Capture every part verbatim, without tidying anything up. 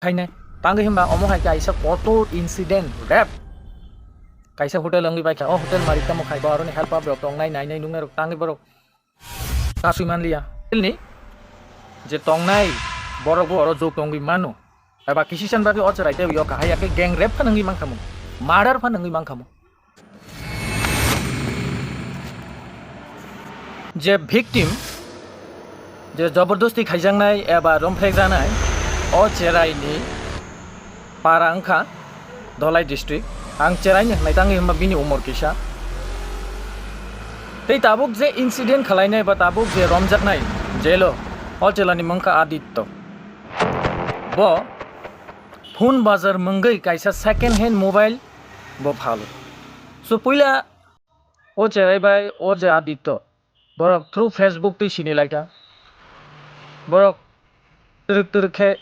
khainai. Tangwi himba omo hai kaisa kotor incident, rape. Kaisa hotel wngwi baikha, o hotel malik tamo khai, bo aroni helper rok tongnai, nainai nungnai rok tangwi borok kasui manliya. Hotel ni je tongnai borok bo oro jok tongwi mano. Eba kisisan bagwi o cherai tei o kahai ya khe gang rape phano wngwi mankhamu, murder phano wngwi mankhamu. Je victim, je jobordosti khaijaknai eba romphrekjaknai, o cherai ni para wngkha Dholai district. Ang cherai ni hwnai tangwi hwnba bini umor kisa. Tei tabuk je incident khalainai ba tabuk je romjaknai jail o, o chela ni mung kha Aditya. Bo Phun Bazar mungwi kaisa second hand mobile bo phalo. So puila o cherai bai o je Aditya, borok through Facebook twi sini laikha. Borok twrwk twrwk khe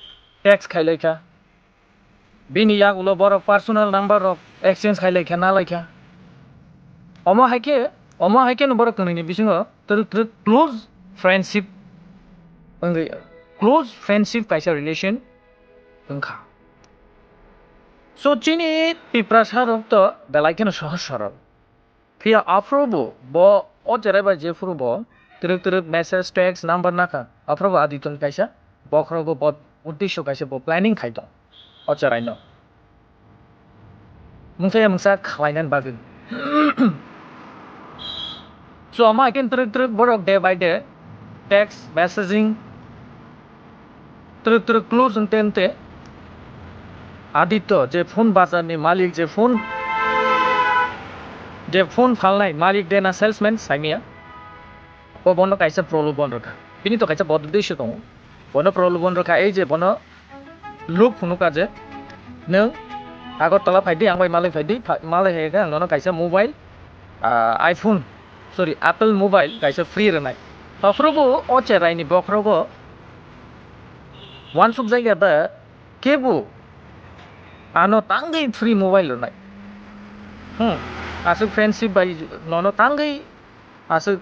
text khai laikha. Bini yagulo borok personal number rok exchange khai laikha, na laikha. Omo hai khe, omo hai khe no borok twnwi ni bisingo twrwk twrwk close friendship wngwi, close friendship kaisa relation wngkha. So chini Tiprasa rok to belai kheno sohoj sorol. Phiya aphuru bo, bo o cherai bai jephuru bo twrwk twrwk message, text, number nakha, aphuru bo Aditya ni kaisa bokhorok bo, bo uddesho kaisa bo planning khai tong o cherai no. Mungsa ya mungsa khlainani bagwi. So, omo hai khe twrwk twrwk borok day by day text messaging twrwk twrwk close wngte wngte Aditya je phone bazar ni malik, je phone, je phone phalnai malik de na salesman saimaya, bo bono kaisa prolobon rwkha. Bini to kaisa bodde issue tongo. Bono prolobon rwkha, ei je bono luk phunukha je, "Nwng Agartala phai di, ang bai malai phai di, pha-, malai hai khe ang nono kaisa mobile, ah, iPhone, sorry, Apple mobile kaisa free rwnai." Aphuru bo o cherai ni bokhorogo uansuk jakya da kebo ano tangwi free mobile rwnai. Hmm, aswk friendship bai nono tangwi aswk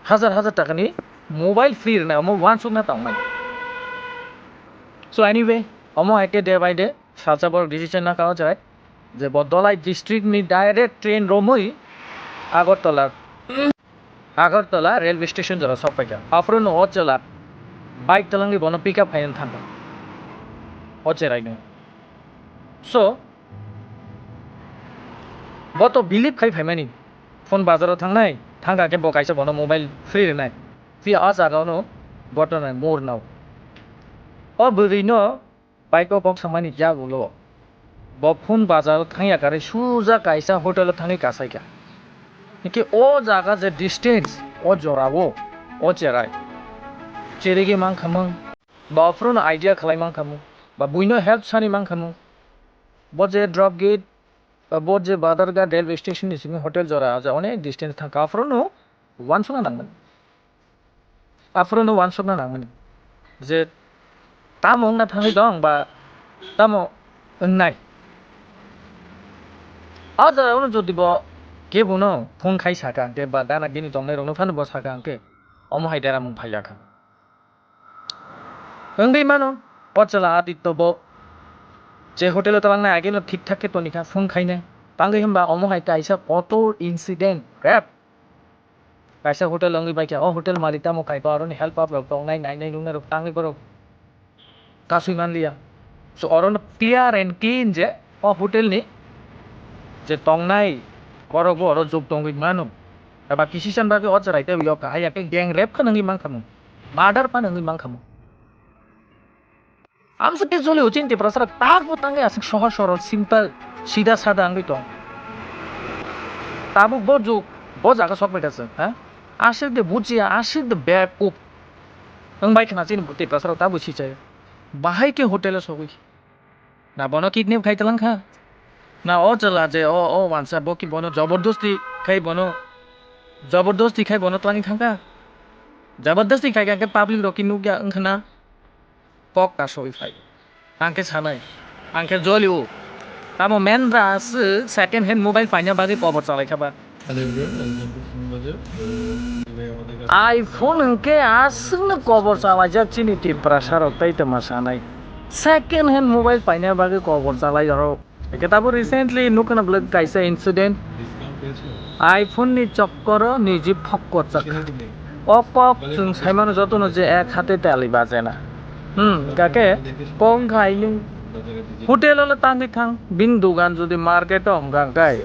hajar hajar takani mobile free rwnai, omo uansukna tongmani. So anyway, omo hai khe day by day salsa borok decision na kao jai je bo Dholai district ni direct train romwi Agartala, Agartala railway station jora sok paikha. Aphuru no o chela bike talangwi bono pick up khaina thangkha o cherai no. So bo to believe khai phaimani. Phone bazaro thangnai, thangkha khe bo kaisa bono mobile free rwnai. Phiya a jaga ono ghotona mor nao. O bwrwi no bike o kok samani yagulo bo phone bazaro thangya karwi suja kaisa hotel o thangwi kasaikha. Hwnkhe o jaga je distance, o jorao, o cherai cherigwi mankhamung, ba aphuru no idea khlai mankhamung, ba buino help sani mankhamung. Bo je drop gate, ba bo je Badarghat railway station ni simi hotel jora, aja onek distance thangkha, aphuru no uansukna nangmani. Aphuru no uansukna nangmani je tamo wngna thangwi tong ba tamo wngnai. A jora ono jodi bo kebo no phone khai saka hwnkhe ba gana gini tongnai rok no phano bo saka hwnkhe omo hai deramung phaiya kha. Wngwi mano, o chwla Aditya bo je hotel o twlangnai age no thik thak khe toni kha, phone khainai. Tangwi hwnba omo hai kaisa kotor incident, rape. Kaisa hotel wngwi baikha, o hotel malik tamo kaiba aroni helper rok tongnai, nainai nungnai rok tangwi borok kasui manliya. So orono clear and clean je o hotel ni je tongnai borok bo oro jok tongwi mano. Eba kisisan bagwi o chwrai tei yok kahai ya khe gang rape kheno wngwi mankha mo. Murder phano wngwi mankha mo. Amsa khe joli uchin Tiprasa rok tak bo tangwi aswk sohor sorol, simple, sida sada wngwi tong. Tabuk bo jug, bo jaga sok bai kha chwng, ha? Aswk de bujiya, aswk de bekup. Wng bai khna chini Tiprasa rok tabuk sichai. Bahai khe hotel o sogwi. Na bono kidnap khai twlang kha? Na o chwla je o, o wansa bo ki bono jobordosti khai bono, jobordosti khai bono twlangwi thang kha? Jobordosti khai kha khe public rok ki nukya wng khna? Kok kasoi phai. Ang khe sanai. Ang khe joli o. Tamo men bra aswk second hand mobile paina bagwi kobor chalai kha ba. Hello everyone, welcome to Film Budget. Uh, today আমাদের কাছে iPhone hwnkhe aswkno kobor chalaijak chini Tiprasa rok tai tongma sanai. Second hand mobile paina bagwi kobor chalai oro. Eke tabo recently nukna bwlwk kaisa incident. iPhone ni chokkoro niji phokko chak. O kok chwng saimano jotono je ek hate tali bajena. Hmm, gake kong khai nung hotel o tangwi thang, bin dugan jodi market o hwnka kai.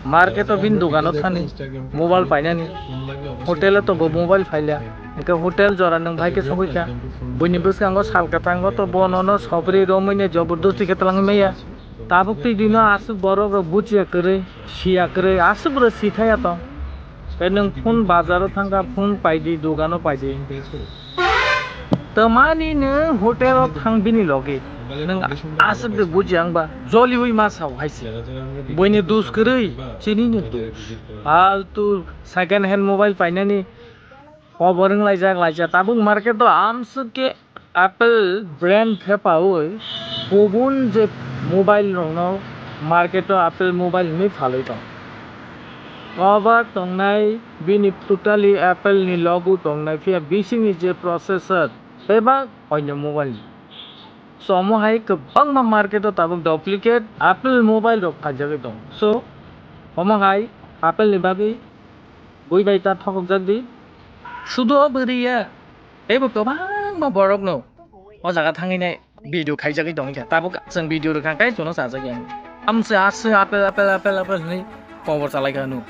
Market o bin dugano thani mobile painani, hotel o to bo mobile phaila. Eke hotel jora nung bhai ke sogwi kha. Buini bwskango sal kwthango to bonono sobri romwi ne jobordosti khe twlangwi maya. Tabuk twi dino aswk borok rok buchiya kwrwi, siya kwrwi, aswk bwrwi si thaya to. Tei nwng phone bazaro thangkha, phone paidi, dugano paidi. Tamani nwng hotel o thang bini logi. Nwng aswk de bujiya wngba, joliwi ma sao hai se. Buini dus kwrwi, chini ni dus. Faltu second hand mobile painani kobor wng laijak laijak. Tabuk market o amswk khe Apple brand khe paui kubun je mobile rokno market o Apple mobile hinwi phalwi tong. Cover tongnai bini totally Apple ni logo tongnai, phiya bisingni je processor bebak oinw mobile ni. So omo hai kwbangma market o tabuk duplicate Apple mobile rok phaijagwi tong. So omo hai Apple ni bagwi bui bai ta thokjak di. Sudo bwrwi ya. Teibo kwbangma borokno o jaga thangwi nai video khaijagwi tongkha. Tabuk chwng video rwkha khe chwngno chajak ya. Amse ase apple, apple, apple, apple hinwi kobor chalai kha nu.